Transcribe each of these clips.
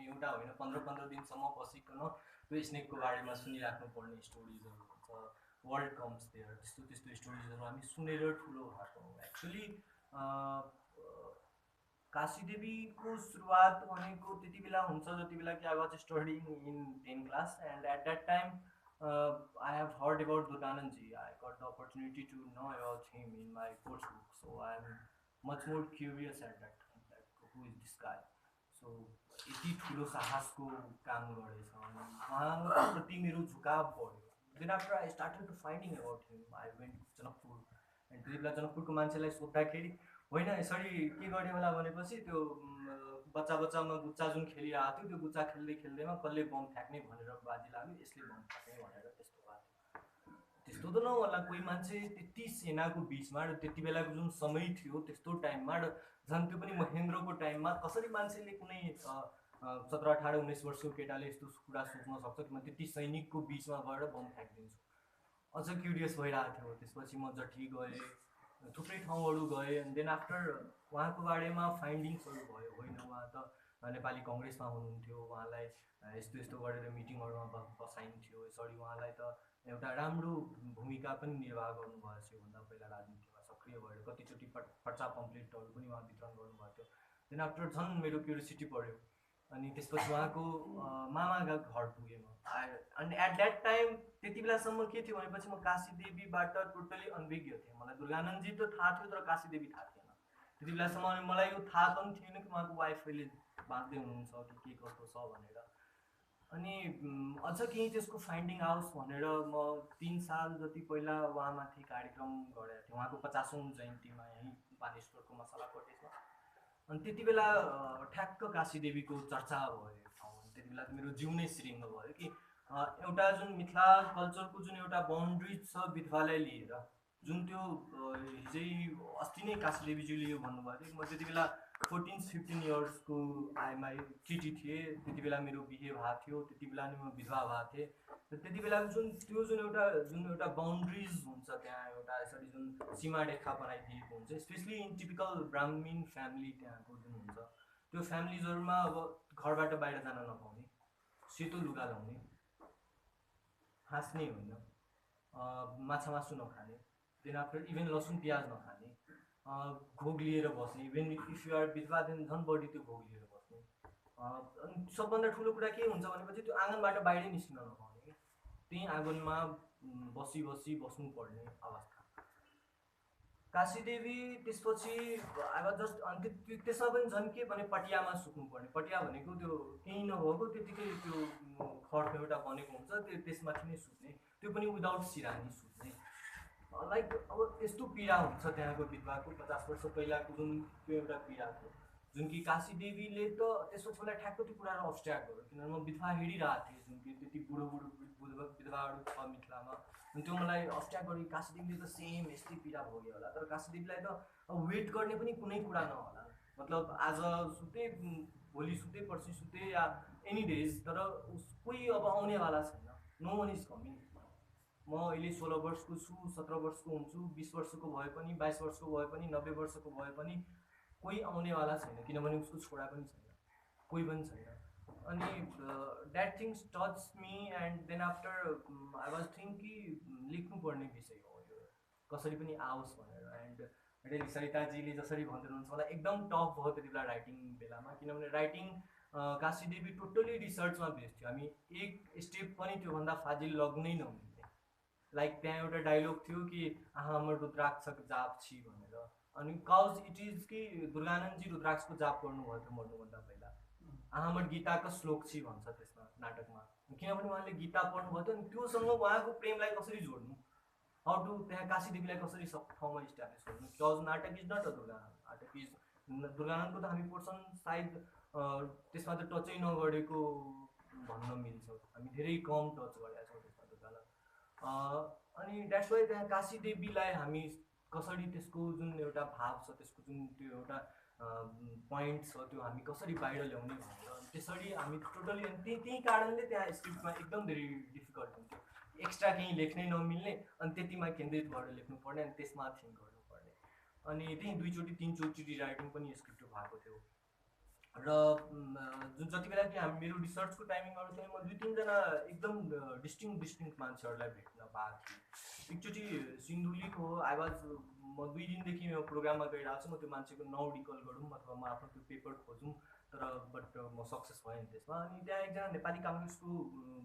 एउटा होइन 15-15 दिनसम्म बसिकन त्यो स्नेकको बारेमा सुनिराख्नुपर्ने स्टोरिजहरू हुन्छ, वर्ल्ड कम्स देयर, त्यस्तो त्यस्तो स्टोरिजहरू हामी सुनेर ठुलो भएको हौँ एक्चुअली। काशीदेवीको सुरुवात भनेको त्यति बेला हुन्छ जति बेला कि I was studying in 10 class and at that time I have heard about Durgananji. I got the opportunity to know about him in my course book, so I am much more curious at that time, like who is this guy. So यति ठुलो साहसको काम गरेछ अनि उहाँप्रति मेरो झुकाव बढ्यो। Then after I started to finding about him, I went to Janakpur and त्यति बेला जनकपुरको मान्छेलाई सोद्धाखेरि होइन यसरी के गर्ने होला भनेपछि त्यो बच्चामा गुच्चा जुन खेलिरहेको थियो त्यो गुच्चा खेल्दै खेल्दैमा कसले बम फ्याँक्ने भनेर बाजी लाग्यो, यसले बम फ्याँक्ने भनेर त्यस्तो भएको थियो। त्यस्तो त नहोला, कोही मान्छे त्यति सेनाको बिचमा र त्यति बेलाको जुन समय थियो त्यस्तो टाइममा र झन् त्यो पनि महेन्द्रको टाइममा कसरी मान्छेले कुनै 17-18-19 वर्षको केटाले यस्तो कुरा सोच्न सक्छ कि म त्यति सैनिकको बिचमा गएर बम फ्याँकिदिन्छु। अझ क्युरियस भइरहेको थियो। त्यसपछि म जठी गएँ, थुप्रै ठाउँहरू गएँ एन्ड देन आफ्टर उहाँको बारेमा फाइन्डिङ्सहरू भयो। होइन उहाँ त नेपाली कङ्ग्रेसमा हुनुहुन्थ्यो, उहाँलाई यस्तो यस्तो गरेर मिटिङहरूमा बसाइन्थ्यो, यसरी उहाँलाई त एउटा राम्रो भूमिका पनि निर्वाह गर्नुभएछ योभन्दा पहिला राजनीतिमा सक्रिय भएर कतिचोटि पर्चा पम्पलेटहरू पनि उहाँ वितरण गर्नुभएको थियो। देन आफ्टर झन् मेरो क्युरियोसिटी बढ्यो अनि त्यसपछि उहाँको मामा घर पुगेँ म। अनि एट द्याट टाइम त्यति बेलासम्म के थियो भनेपछि म काशीदेवीबाट टोटली अनभिज्ञ थिएँ। मलाई दुर्गानन्दजी त थाहा थियो तर काशीदेवी थाहा थिएन त्यति बेलासम्म। अनि मलाई यो थाहा पनि थिएन कि उहाँको वाइफ अहिले बाँच्दै हुनुहुन्छ कि के कस्तो छ भनेर। अनि अझ केही त्यसको फाइन्डिङ आओस् भनेर म 3 साल जति पहिला उहाँमाथि कार्यक्रम गरेको थिएँ, उहाँको 50औँ जयन्तीमा यहीँ बानेश्वरको मसला कटेजमा। अनि त्यति बेला ठ्याक्क काशीदेवीको चर्चा भयो ठाउँ। त्यति बेला त मेरो जिउ नै सिरिङ्ग भयो कि एउटा जुन मिथिला कल्चरको जुन एउटा बााउन्ड्रिज छ विधवालाई लिएर, जुन त्यो हिजै अस्ति नै काशीदेवीजीले यो भन्नुभयो थियो। म त्यति बेला 14-15 इयर्सको आइमा केटी थिएँ, त्यति बेला मेरो बिहे भएको थियो, त्यति बेला नै म विधवा भएको थिएँ। र त्यति बेलाको जुन एउटा बााउन्ड्रिज हुन्छ त्यहाँ एउटा यसरी जुन सीमा रेखा बनाइदिएको हुन्छ, especially in typical Brahmin family त्यहाँको जुन हुन्छ त्यो फ्यामिलिजहरूमा अब घरबाट बाहिर जान नपाउने, सेतो लुगा लाउने, हाँस्ने होइन, माछा मासु नखाने, देन आफ्टर इभन लसुन प्याज नखाने, घोग लिएर बस्ने, इभन इफ यु आर विधवा देन झन् बढी त्यो घोग लिएर बस्ने। अनि सबभन्दा ठुलो कुरा के हुन्छ भनेपछि त्यो आँगनबाट बाहिरै निस्किन नपाउने कि त्यही आँगनमा बस्नुपर्ने अवस्था। काशीदेवी त्यसपछि आई वाज जस्ट अनि त्यसमा पनि झन् के भने पटियामा सुत्नुपर्ने। पटिया भनेको त्यो केही नभएको त्यतिकै त्यो खडको एउटा बनेको हुन्छ, त्यसमाथि नै सुत्ने, त्यो पनि विदाउट सिरानी सुत्ने। लाइक अब यस्तो पीडा हुन्छ त्यहाँको विधवाको 50 वर्ष पहिलाको जुन त्यो एउटा पीडा थियो जुन कि काशीदेवीले त त्यसपछि मलाई ठ्याक्क त्यो कुराहरू अब्स्ट्र्याक्ट गर्यो। किनभने म विधवा हेरिरहेको थिएँ जुन कि त्यति बुढो विधवाहरू छ मिथिलामा, अनि त्यो मलाई अब्स्ट्र्याक्ट गर्यो। काशीदेवीले त सेम यस्तै पीडा भोग्यो होला, तर काशीदेवीलाई त वेट गर्ने पनि कुनै कुरा नहोला। मतलब आज सुते, भोलि सुते, पर्सि सुते या एनी डेज, तर कोही अब आउनेवाला छैन। No one is coming. म अहिले 16 वर्षको छु, 17 वर्षको हुन्छु, 20 वर्षको भए पनि, 22 वर्षको भए पनि, 90 वर्षको भए पनि कोही आउनेवाला छैन, किनभने उसको छोरा पनि छैन, कोही पनि छैन। अनि that things touch me and then after I was think कि लेख्नुपर्ने विषय हो यो, कसरी पनि आओस् भनेर। एन्ड रेली सरिताजीले जसरी भन्दै हुनुहुन्छ मलाई एकदम टफ भयो त्यति बेला राइटिङ बेलामा, किनभने राइटिङ काशीदेवी टोटली रिसर्चमा बेस्ड थियो। हामी एक स्टेप पनि त्योभन्दा फाजिल लग्नै नहुन्थ्यो। लाइक त्यहाँ एउटा डायलग थियो कि हमर रुद्राक्षक जाप छी भनेर। अनि काउज इट इज कि दुर्गानन्दजी रुद्राक्षको जाप गर्नुभयो थियो मर्नुभन्दा पहिला। हमर गीताको श्लोक छी भन्छ त्यसमा नाटकमा, किनभने उहाँले गीता पढ्नुभयो थियो। अनि त्योसँग उहाँको प्रेमलाई कसरी जोड्नु, हाउ टु त्यहाँ काशीदेवीलाई कसरी सब ठाउँमा इस्टाब्लिस गर्नु, बिकज नाटक इज नट अ दुर्गानन्द, नाटक इज दुर्गानन्दको त हामी पोर्सन सायद त्यसमा त टचै नगरेको भन्न मिल्छ, हामी धेरै कम टच गरेका छौँ त्यसमा दुर्गानन्द। अनि द्याट्स वाइ त्यहाँ काशीदेवीलाई हामी कसरी त्यसको जुन एउटा भाव छ, त्यसको जुन त्यो एउटा पोइन्ट छ, त्यो हामी कसरी बाहिर ल्याउने भनेर त्यसरी हामी टोटली। अनि त्यही कारणले त्यहाँ स्क्रिप्टमा एकदम धेरै डिफिकल्ट हुन्थ्यो, एक्स्ट्रा केही लेख्नै नमिल्ने, अनि त्यतिमा केन्द्रित भएर लेख्नुपर्ने, अनि त्यसमा थिङ्क गर्नुपर्ने। अनि त्यही 2-3 चोटि रिराइटिङ पनि स्क्रिप्ट भएको थियो। र जुन जति बेला कि मेरो रिसर्चको टाइमिङहरू चाहिँ म 2-3 जना एकदम डिस्टिङ मान्छेहरूलाई भेट्न पाएको थिएँ। एकचोटि सिन्धुलीको आई वाज म 2 दिनदेखि यो प्रोग्राममा गइरहेको छु, म त्यो मान्छेको नाउँ रिकल गरौँ अथवा म आफ्नो त्यो पेपर खोजौँ, तर बट म सक्सेस भएँ नि त्यसमा। अनि त्यहाँ एकजना नेपाली काङ्ग्रेसको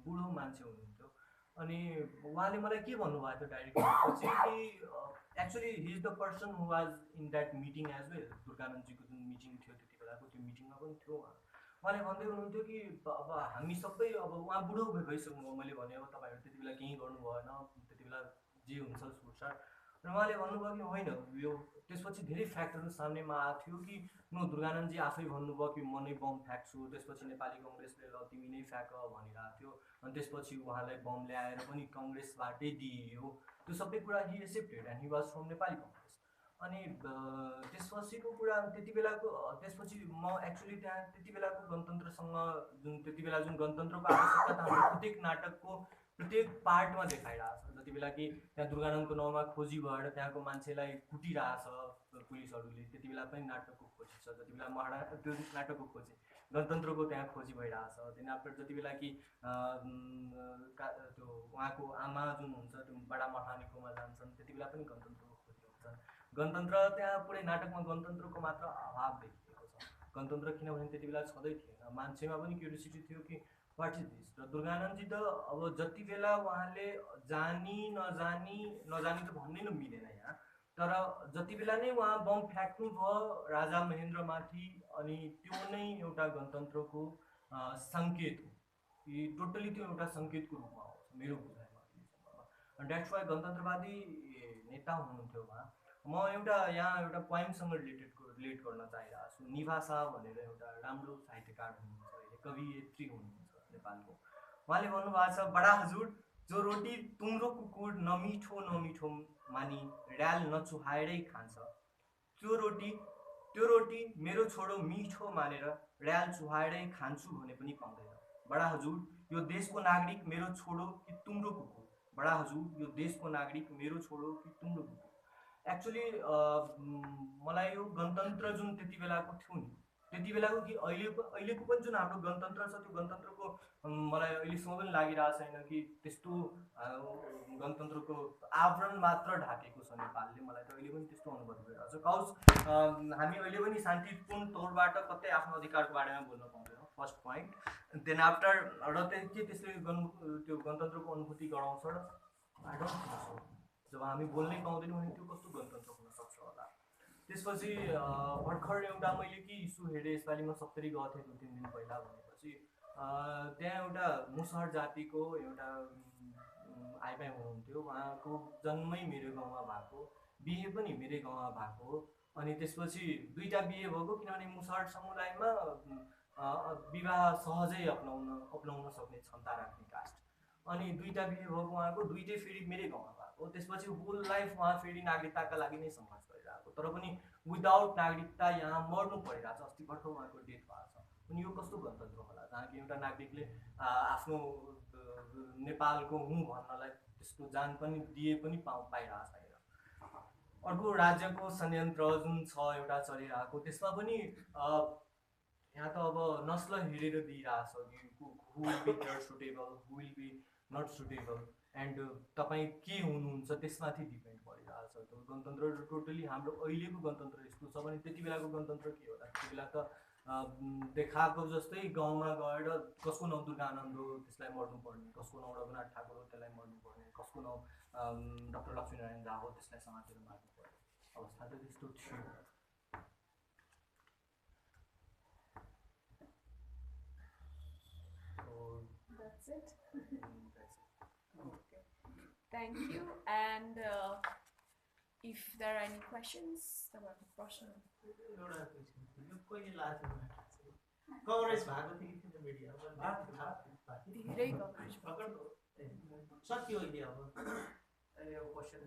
बुढो मान्छे हुनुहुन्थ्यो। अनि उहाँले मलाई के भन्नुभएको थियो डाइरेक्टली चाहिँ कि actually he is the person who was in that meeting as well. दुर्गानन्दजीको जुन मिटिङ थियो त्यति बेलाको त्यो मिटिङमा पनि थियो उहाँले भन्दै हुनुहुन्थ्यो कि अब हामी सबै अब उहाँ बुढो भइसक्नुभयो। मैले भने अब तपाईँहरू त्यति बेला केही गर्नु भएन, त्यति बेला जे हुन्छ छुटछाट। र उहाँले भन्नुभयो कि होइन, यो त्यसपछि धेरै फ्याक्टरहरू सामनेमा आएको थियो कि नो दुर्गानन्दजी आफै भन्नुभयो कि म नै बम फ्याँक्छु। त्यसपछि नेपाली कङ्ग्रेसले ल तिमी नै फ्याँक भनिरहेको थियो। अनि त्यसपछि उहाँलाई बम ल्याएर पनि कङ्ग्रेसबाटै दिइयो। त्यो सबै कुरा he accepted and he was from Nepali Congress. अनि त्यसपछिको कुरा त्यति बेलाको त्यसपछि म एक्चुअली त्यहाँ त्यति बेलाको गणतन्त्रसँग जुन त्यति बेला जुन गणतन्त्रको आवश्यकता हाम्रो प्रत्येक नाटकको प्रत्येक पार्टमा देखाइरहेछ। जति बेला कि त्यहाँ दुर्गानन्दको नाउँमा खोजी भएर त्यहाँको मान्छेलाई कुटिरहेछ पुलिसहरूले, त्यति बेला पनि नाटकको खोजी छ। जति बेला महारा त्यो नाटकको खोजी गणतन्त्रको त्यहाँ खोजी भइरहेछ। देन आफ्टर जति बेला कि त्यो उहाँको आमा जुन हुन्छ त्यो बडा मठानीकोमा जान्छन्, त्यति बेला पनि गणतन्त्रको खोजी हुन्छन्। गणतन्त्र त्यहाँ पुरै नाटकमा गणतन्त्रको मात्र अभाव देखिएको छ। गणतन्त्र किनभने त्यति बेला छँदै थिएन, मान्छेमा पनि क्युरियोसिटी थियो कि वाट इज दिस। र दुर्गानन्दजी त अब जति बेला उहाँले जानी नजानी त भन्नै न मिलेन यहाँ, तर जति बेला नै उहाँ बम फ्याँक्नु भयो राजा महेन्द्रमाथि, अनि त्यो नै एउटा गणतन्त्रको सङ्केत हो। टोटली त्यो एउटा सङ्केतको रूपमा आउँछ मेरो बुझाइमा अहिलेसम्ममा। अनि द्याट्स वाइ गणतन्त्रवादी नेता हुनुहुन्थ्यो उहाँ। म यहाँ एउटा पोइमसँग रिलेट गर्न चाहिरहेको छु। निभाषा भनेर एउटा राम्रो साहित्यकार हुनुहुन्छ, अहिले कवियत्री हुनुहुन्छ नेपालको। उहाँले भन्नुभएको छ, बडा हजुर जो रोटी तुम्रो कुकुर नमिठो नमिठो मानी ड्याल नचुहाएरै खान्छ, त्यो रोटी मेरो छोडो मिठो मानेर ड्याल चुहाएरै खान्छु भने पनि पाउँदैन। बडा हजुर यो देशको नागरिक मेरो छोडो कि तुम्रो कुकुर, बडा हजुर यो देशको नागरिक मेरो छोडो कि तुम्रो कुकुर। एक्चुअली मलाई यो गणतन्त्र जुन त्यति बेलाको थियो नि, त्यति बेलाको कि अहिलेको पनि जुन हाम्रो गणतन्त्र छ, त्यो गणतन्त्रको मलाई अहिलेसम्म पनि लागिरहेको छैन कि त्यस्तो गणतन्त्रको आवरण मात्र ढाकेको छ नेपालले। मलाई त अहिले पनि त्यस्तो अनुभूति भइरहेको छ। काउज हामी अहिले पनि शान्तिपूर्ण तौरबाट कतै आफ्नो अधिकारको बारेमा बोल्न पाउँदैनौँ, फर्स्ट पोइन्ट। देन आफ्टर र के त्यसले त्यो गणतन्त्रको अनुभूति गराउँछ र आई डोन्ट थिङ्क सो। जब हामी बोल्नै पाउँदैनौँ भने त्यो कस्तो गणतन्त्र हुनसक्छ होला। त्यसपछि भर्खर एउटा मैले के इस्यु हेरेँ यसपालि, म 70 गएको थिएँ 2-3 दिन पहिला। भनेपछि त्यहाँ एउटा मुसहर जातिको एउटा आइपाई हुनुहुन्थ्यो। उहाँको जन्मै मेरो गाउँमा भएको, बिहे पनि मेरै गाउँमा भएको। अनि त्यसपछि 2टा बिहे भएको, किनभने मुसहर समुदायमा विवाह सहजै अपनाउन सक्ने क्षमता राख्ने कास्ट। अनि 2टा बिहे भएको उहाँको, 2टै फेरि मेरै गाउँमा भएको। त्यसपछि होल लाइफ उहाँ फेरि नागरिकताका लागि नै सङ्घर्ष गरिरहेको, तर पनि विदाउट नागरिकता यहाँ मर्नु परिरहेको छ। अस्ति भर्खर उहाँको डेथ भएको छ। अनि यो कस्तो गणतन्त्र होला जहाँ कि एउटा नागरिकले आफ्नो नेपालको हुँ भन्नलाई त्यसको जान पनि दिए पनि पाइरहेको छैन। अर्को राज्यको संयन्त्र जुन छ एउटा चलिरहेको, त्यसमा पनि यहाँ त अब नस्ल हेरेर दिइरहेछ कि who will be suitable, who will be not suitable, and तपाईँ के हुनुहुन्छ त्यसमाथि डिपेन्ड परिरहेछ। त्यो गणतन्त्र टोटली हाम्रो अहिलेको गणतन्त्र यस्तो छ भने त्यति बेलाको गणतन्त्र के होला? त्यति बेला त देखाएको जस्तै गाउँमा गएर कसको नाउँ दुर्गानन्द हो त्यसलाई मर्नुपर्ने, कसको नाउँ रघुनाथ ठाकुर हो त्यसलाई मर्नुपर्ने, कसको नाउँ डाक्टर लक्ष्मीनारायण झा हो त्यसलाई समातेर मार्नुपर्ने अवस्था त त्यस्तो थियो। That's it. Okay. Thank you. And if there are any questions about the question. Coverage भएको थियो कि थिएन मिडियामा? धेरै कभरेज सक्यो अहिले। अब क्वेसन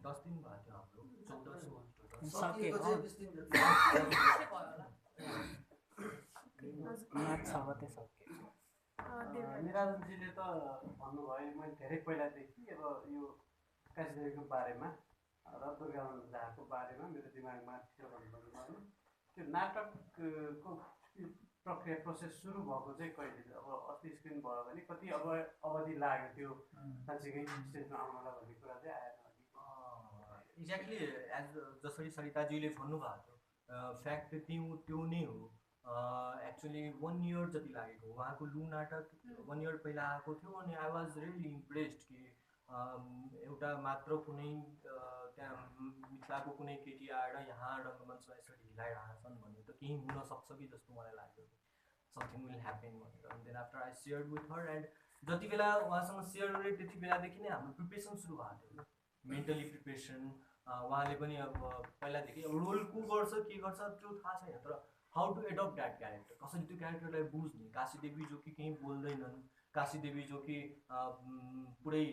10 दिन भयो थियो हाम्रो 1400 सकेको चाहिँ 20 दिन जति मार्च 6 गते सक्यो। निराजनजीले त भन्नुभयो मैले धेरै पहिलादेखि अब यो आकाशदेवीको बारेमा रत्नगाउन झाको बारेमा मेरो दिमागमा थियो भन्नुभयो होइन त्यो नाटकको प्रक्रिया प्रोसेस सुरु भएको चाहिँ कहिले अब अस्ति स्क्रिन भयो भने कति अब अवधि लाग्यो त्यो साँच्चीकै स्टेजमा आउनलाई भन्ने कुरा चाहिँ आएन एक्ज्याक्टली एज जसरी सरिताजीले भन्नुभएको थियो फ्याक्ट त्यो नै हो एक्चुअली 1 इयर जति लागेको उहाँको लु नाटक 1 इयर पहिला आएको थियो अनि आई वाज रियली इम्प्रेस्ड कि एउटा मात्र कुनै त्यहाँ मिथिलाको कुनै केटी आएर यहाँ रङ्गमञ्चमा यसरी हिलाइरहेछन् भन्ने त केही हुनसक्छ कि जस्तो मलाई लाग्यो समथिङ विल ह्यापन भनेर and then after I shared with her and जति बेला उहाँसँग सेयर गरेँ त्यति बेलादेखि नै हाम्रो प्रिपेरेसन सुरु भएको थियो मेन्टली प्रिपेरेसन उहाँले पनि अब पहिलादेखि रोल को गर्छ के गर्छ त्यो थाहा छैन तर how to adapt that character कसरी त्यो क्यारेक्टरलाई बुझ्ने काशी देवी जो कि केही बोल्दैनन् काशी देवी जो कि पुरै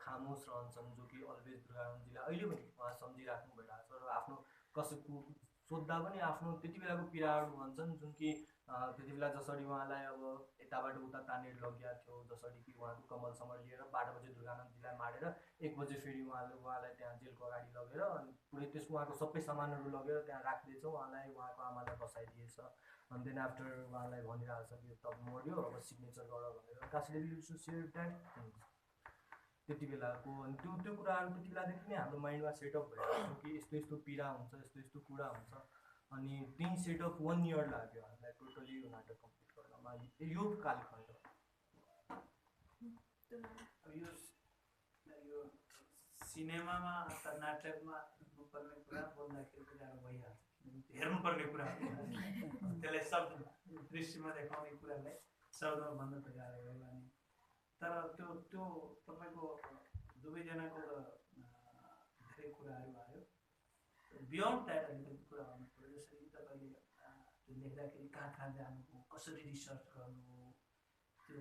खामोस रहन्छन् जो कि अलवेज दुर्गानन्दजीलाई अहिले पनि उहाँ सम्झिराख्नु भइरहेको छ र आफ्नो कसैको सोद्धा पनि आफ्नो त्यति बेलाको पीडाहरू भन्छन् जुन कि त्यति बेला जसरी उहाँलाई अब यताबाट उता तानेर लगिया थियो जसरी कि उहाँको कमल समर लिएर 12 बजे दुर्गानन्दजीलाई मारेर 1 बजे फेरि उहाँलाई त्यहाँ जेलको अगाडि लगेर अनि पुरै त्यसको उहाँको सबै सामानहरू लगेर त्यहाँ राखिदिएछ उहाँलाई उहाँको आमालाई बसाइदिएछ अनि देन आफ्टर उहाँलाई भनिरहेको छ कि तब मर्यो अब सिग्नेचर गर भनेर Kashidevi use to share that things त्यति बेलाको अनि त्यो कुराहरू त्यति बेलादेखि नै हाम्रो माइन्डमा सेटअप भइरहेको थियो कि यस्तो यस्तो पीडा हुन्छ यस्तो कुरा हुन्छ अनि त्यही सेटअप 1 इयर लाग्यो हामीलाई टोटली यो नाटक कम्प्लिट गर्नमा यो कालखण्ड यो सिनेमामा अथवा नाटकमा पर्ने कुरा बोल्दाखेरि कुराहरू भइहाल्छ हेर्नुपर्ने कुरा त्यसलाई शब्द दृश्यमा देखाउने कुरालाई शब्दमा भन्न त गाह्रो भयो अनि तर त्यो तपाईँको दुवैजनाको धेरै कुराहरू आयो बियोन्ड द्याट अलिकति कुरा गर्नु पऱ्यो जसरी तपाईँले त्यो लेख्दाखेरि कहाँ जानु कसरी रिसर्च गर्नु त्यो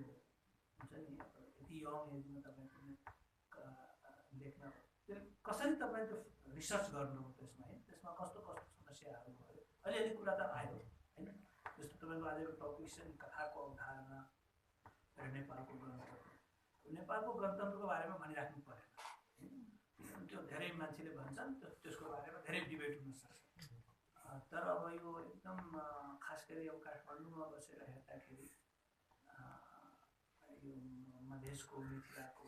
हुन्छ नि यति यङ एजमा तपाईँको लेख्न त्यो कसरी तपाईँ त्यो रिसर्च गर्नु त्यसमा है त्यसमा कस्तो समस्याहरू भयो अलिअलि कुरा त आयो होइन जस्तो तपाईँको आजको टपिक छ नि कथाको अवधारणा र नेपालको गणतन्त्रको बारेमा भनिराख्नु परेन त्यो धेरै मान्छेले भन्छन् त्यसको बारेमा धेरै डिबेट हुनसक्छ तर अब यो एकदम खास गरी अब काठमाडौँमा बसेर हेर्दाखेरि यो मधेसको मिथिलाको